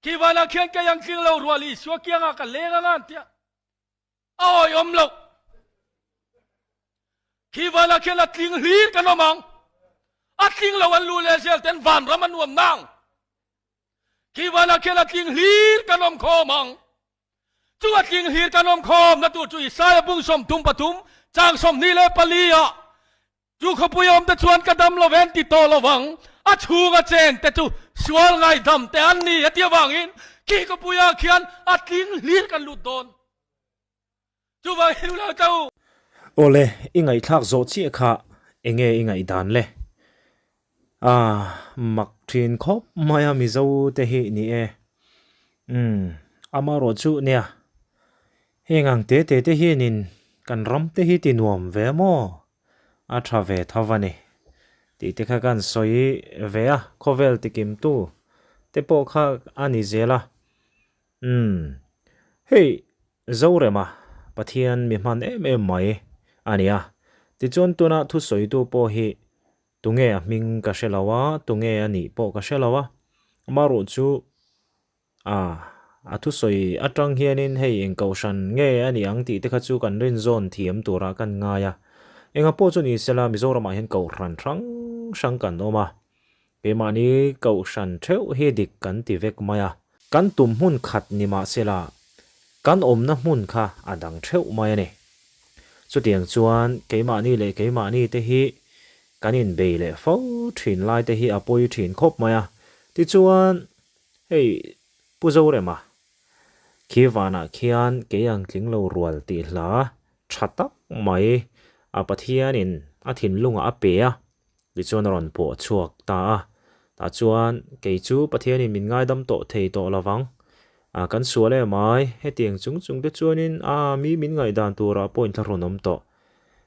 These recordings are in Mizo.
Khi vanah khian kei ang tling lo rual Isua kiangah ka leng anga an tia. A awihawm loh. Khi vanah khian a tling hlir kan awm ang. A tling lo an lu leh zel ten vanram a nuam nang. Khi vanah khian a tling hlir kan awm khawm ang. Chu a tling hlir kan awm khawm na tur chu Isaiah bung 33 chang 24 ah Chu khawpui awm te chuan ka dam lo ve an ti tawh lo vang, a chhunga cheng te chu sual ngaihdam te an ni a ti avangin khi khawpuiah khian a tling hlir kan lut dawn. Chuvang hi lo tla u. Awle, i ngaihthlak zawh chiah kha enge i ngaihdan le? Ah, mak thin khawp mai a Mizo te hi ni e. Umm, amarawh chu nia. Heng ang te te te hianin kan ram te hi ti nuam ve maw? A tha ve tho a ni tih te kha kan sawi ve a, khawvel tikimtu te pawh kha a ni zel a. Umm, hei Zorema Pathian mi hman em em mai a ni a, tichuan tuna thusawitu pawh hi tunge a hming ka hre lo a, tunge a nih pawh ka hre lo a, amaherawhchu chu A, a thusawi atang hianin hei eng kohhran nge a ni ang tih te kha chu kan rinzawn thiam turah kan ngai a. Enga pawh chu ni sela Mizoramah hian kohhran hrang hrang kan awm a, keimahni kohhran theuh hi dik kan ti vek mai a. Kan tum hmun khat ni mah sela kan awmna hmun kha a dang theuh mai a ni. Chutiang chuan keimahni leh keimahni te hi kan inbei leh fo thin lai te hi a pawi thin khawp mai a. Tichuan Hei Pu Zorema, khi vanah khian kei ang tling lo rual tih hla tha tak mai a Pathianin a thinlungah a pe a, tichuan a rawn pawh chhuak ta a. Tah chuan kei chu Pathianin min ngaidam tawh thei tawh lo vang, a kan sual em ai, hetiang chung chung te chuanin a mi min ngaihdan turah pawh inthlahrun awm tawh.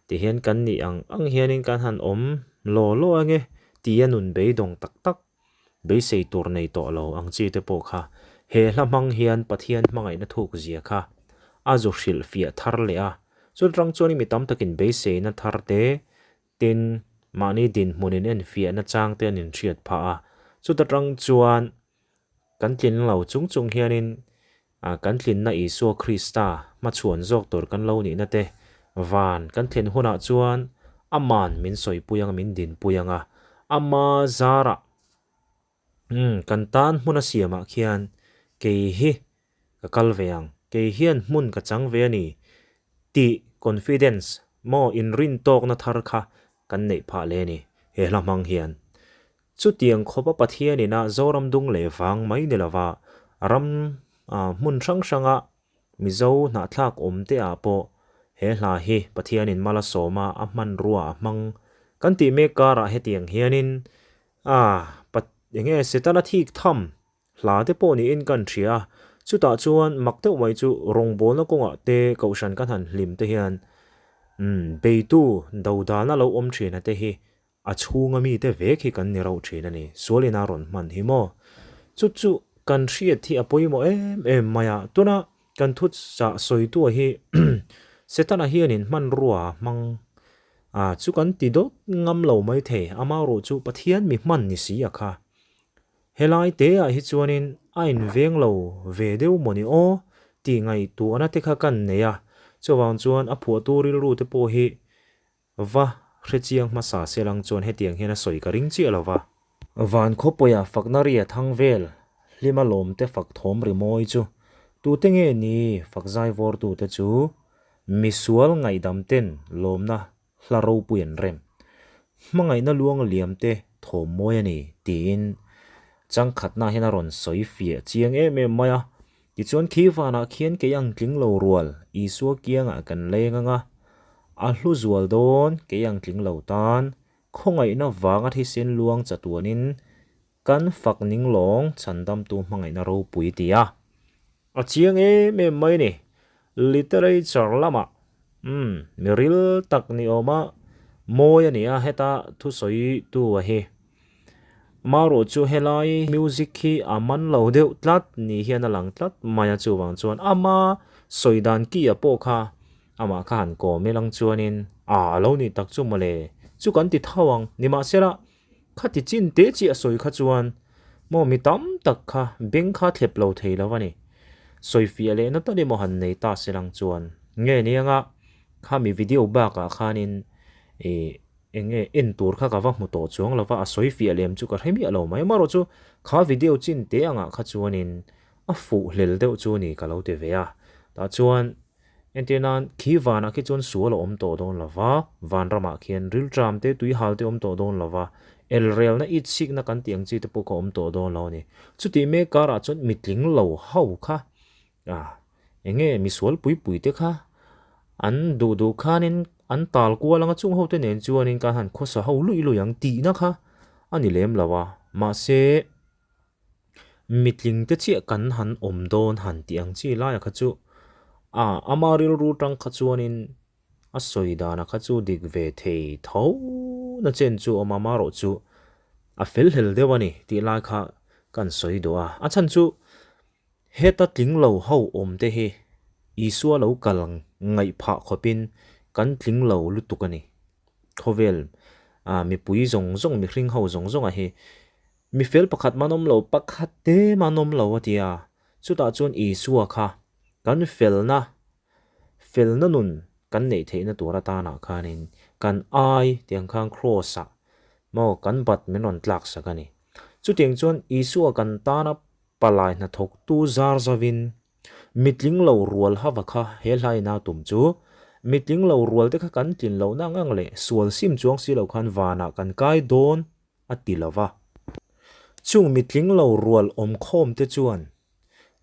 Tihian kan nih ang ang hianin kan han awm law law ange tia nun beidawng tak tak Beisei tur nei tawh lo ang chi te pawh kha he hla hmang hian Pathian hmangaihna thuk zia kha a zu hrilh fiah thar leh a. Chun rang chuan i mi tam takin beiseina thar te, tin, mahni dinhmunin en fiahna chang te an inhriat phah a. Chuta tang chuan kan tlin lo chung chung hianin kan tlinna Isua Krista hmachhuan zawk tur kan lo nihna te van kan thlen hunah chuan Aman min sawipui anga min dinpui anga Ama zarah umm kan tan hmun a siamah khian kei hi ka kal ve ang, kei hian hmun ka chang ve a ni tih confidence maw inrintawkna thar kha kan neih phah leh a ni he hla hmang hian. Chutiang khawpa Pathian ina Zoram dung leh vang mai ni lova ram hmun hrang hranga Mizo hnahthlak awm te ah pawh he hla hi Pathianin mal a sawm a, a hmanrua a hmang kan tih mek karah hetiang hianin a enge Setana thik tham Hla te pawh niin kan hria a, chutah chuan mak deuh mai chu rawngbawlna kawngah te kohhran kan han hlim te hian umm beitu dodalna lo awm thin a te hi a chhunga mite vek hi kan ni rauh thin a ni, sualin a rawn hman hi maw? Chu chu kan hriat hi a pawimawh em em mai a, tuna kan thu chah sawitua hi Setana hianin hmanrua a hmang a, chu kan ti dawt ngam lo maithei, amaherawh chu Pathian mi hman ni si a kha. Helai te ah hi chuanin a inveng lo ve deuh mawni aw tih ngaihtuahna te kha kan nei a, chuvang chuan a phuahtu rilru te pawh hi va hrechiang hmasa se lang chuan hetiang hian a sawi ka ring chiah lo va. Van khawpuia fakna ria thang vel hlima lawmte fak thawm ri mawi chu tute nge ni fak zai vawrtute chu misual ngaihdam ten lawmna hla ropui an rem. Hmangaihna luang liam te thawm mawi a ni, tiin changkhatna hian a rawn sawi fiah chiang em em mai a. Tichuan khi vanah khian kei ang tling lo rual Isua kiangah kan leng ang a, a hlu zual dawn kei ang tling lo tan khawngaihna vanga thisen luang chatuanin kan fak ning lawng chhandamtu hmangaihna ropui ti a. A chiang em em mai ni. Literature lamah umm mi ril tak ni awma mawi a ni a heta thusawi tu a hi. Marawh chu helai music hi a man lo deuh tlat ni hian a lang tlat mai a chuvang chuan ama sawi dan ki a pawh kha amah kha han kawm ilang chuanin a a lo nih tak chu mawle chu kan ti tho ang nimahsela Khati chin te chi a sawi kha chuan Maw mi tam tak kha beng kha thlep lo thei lo a ni. Sawifiah leh na tal emaw han nei ta se lang chuan nge nianga khami video bakah khanin ih eng nge en tur kha ka va hmu tawh chuang lo va, a sawifiah lem chu ka hre miah lo mai. Amaherawhchu kha video chin te angah kha chuanin a fuh hlel deuh chu a ni ka lo ti ve a. Tah chuan Entir nan, khi vanah khi chuan sual a awm tawh dawn lo va, vanramah khian rilṭam te, tuihal te awm tawh dawn lo va, elrelna itsikna kan tih ang chi te pawh kha awm tawh dawn lo a ni. Chutih mek karah chuan mitling lo ho kha, ah, eng nge misual pui pui te kha an duh duh khanin an tal kual anga chung ho te nen chuanin kan han khawsa ho luih luih ang tihna kha a ni lem lo a, mahse, Mitling te chiah kan han awm dawn han tih ang chi laia kha chu a ama rilru tang kha chuanin a sawi dana kha chu dik ve thei tho na chen chu awm a marawh chu a fel hlel deuh a ni tih lai kha kan sawi duh a a chhan chu heta tling lo ho awm te hi Isua lo kal ngaih phah khawpin kan tling lo lutuk a ni khawvel mipui zawng zawng mihring ho zawng zawng a hi Mi fel pakhat man awm lo, pakhat te man awm lo a ti a. Chutah chuan Isua kha kan felna, felna nun kan neih theihna tur atanah khanin kan ai tiang khan Kraws-ah maw kan bat min rawn tlak sak a ni. Chutiang chuan Isua kan tana palai hnathawktu zar zavin mitling lo rual hava kha he hlaina tum chu mitling lo rual te kha kan tlin lohna ang ang leh sual sim chuang si lo khan vanah kan kai dawn a ti lo va. Chung mitling lo rual awm khawm te chuan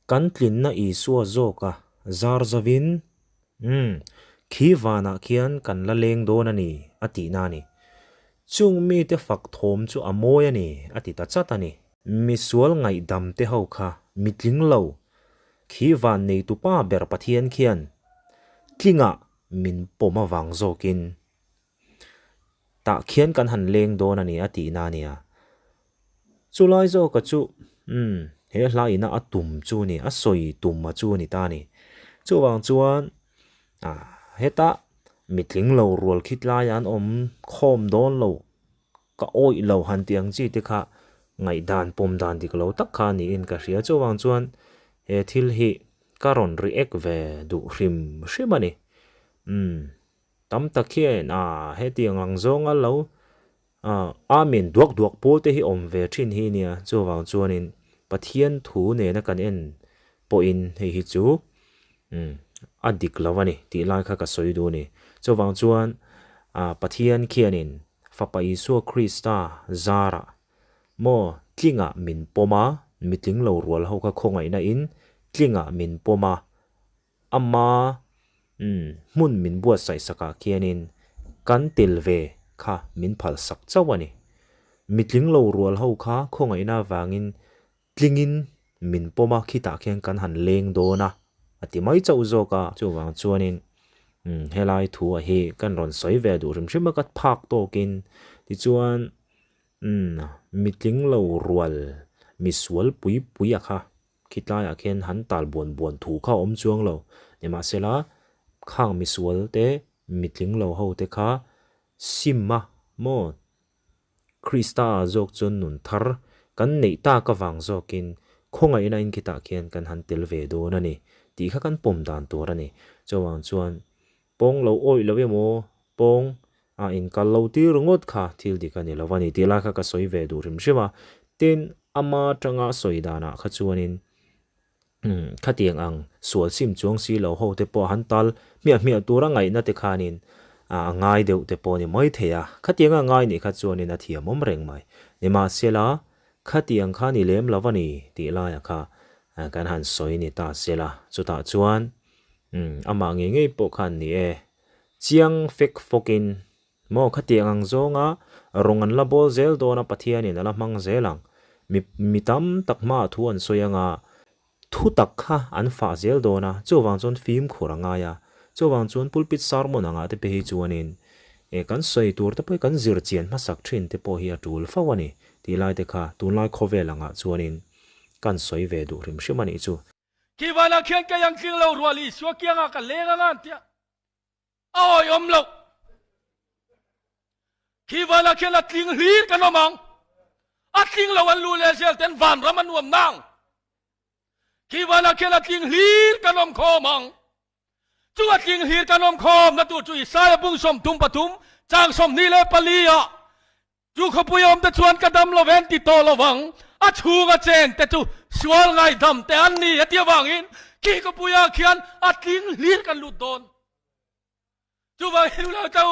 kan tlinna Isua zawka zar zavin, Umm, khi vanah khian kan la leng dawn a ni, a tihna a ni. Chung mite fak thawm chu a mawi a ni, a ti ta chat a ni. Misual ngaihdam te ho kha mitling lo, khi van neitupa ber Pathian khian tlingah min pawm avang zawkin Tah khian kan han leng dawn a ni a tihna a nia. Chulai zawka chu umm he hla ina a tum chu a ni, a sawi tum a chu a ni ta a ni. Chuvang chuan ah heta mitling lo rual khit laia an awm khawm dawn lo, ka awih lo han tih ang chi te kha ngaihdan pawm dan dik lo tak kha niin ka hria. Chuvang chuan he thil hi ka rawn react ve duh hrim hrim a ni. Umm. Tam tak hian a hetiang ang zawnga lo Amen duak duak pawl te hi awm ve thin hi nia, chuvang chuanin Pathian thu nena kan en pawhin hei hi chu a dik lo a ni tih lai kha ka sawi duh a ni. Chuvang chuan Pathian khianin Fapa Isua Krista zarah maw tlingah min pawm a, mitling lo rual ho kha khawngaihna in tlingah min pawm a, Ama hmun min buatsaih sakah khianin kan tel ve kha min phalsak chauh a ni. Mitling lo rual ho kha khawngaihna avangin tlingin min pawm a, khitah khian kan han leng dawn a, a ti mai chauh zawk a. Chuvang chuanin helai thu-ah hi kan rawn sawi ve duh hrim hrim a, ka phak tawkin tichuan mitling lo rual misual pui pui a kha. Khitlaiah khian han tal buan buan thu kha a awm chuang lo. Nimahsela, khang misual te, mitling lo ho te kha sim a maw? Krista ah zawk chuan nun thar kan neih tak avang zawkin khawngaihna in khitah khian kan han tel ve dawn a ni tih kha kan pawm dan tur a ni. Chuvang chuan Pawng lo awih lo emaw, pawng a inkal lo tir ringawt kha thil dik a ni lo a ni tih lai kha ka sawi ve duh hrim hrim a. Tin, ama atanga sawi danah kha chuanin khatiang ang sual sim chuang si lo ho te pawh han tal hmiah hmiah tura ngaihna te khanin a ngai deuh te pawh a ni mai thei a. Khatianga ngai nih kha chuanin a thiamawm reng mai. Nimahsela, khatiang kha ni lem lo a ni tih laiah kha kan han sawi ni ta sela. Chutah chuan Umm, amah ngei ngei pawh khan ni e. Chiang fek fawkin, Maw khatiang ang zawnga rawng an la bawl zel dawn a Pathianin a la hmang zel ang. Mi mi tam tak hmaah thu an sawi anga thu tak kha an fah zel dawn a, chuvang chuan fimkhur a ngai a. Chuvang chuan pulpit sermon angah te phei hi chuanin e kan sawi tur te pawh hi kan zir chian hmasak thin te pawh hi a tul fo a ni tih lai te kha tunlai khawvel angah chuanin kan sawi ve duh hrim hrim a nih chu. Khi vanah khian kei ang tling lo rual Isua kiangah ka leng anga an tia a awihawm loh. Khi vanah khian a tling hlir kan awm ang. A tling lo an lu leh zel ten vanram a nuam nang. Khi vanah khian a tling hlir kan awm khawm ang. Chu a tling hlir kan awm khawm na tur chu Isaiah bung 33 chang 24 ah Chu khawpui awm te chuan ka dam lo ven ti tawh lo vang, a chhunga chen te chu sual ngaihdam te an ni a ti avangin khi khawpuiah khian a tling hlir kan lut dawn. Chuvangin u lo tla u.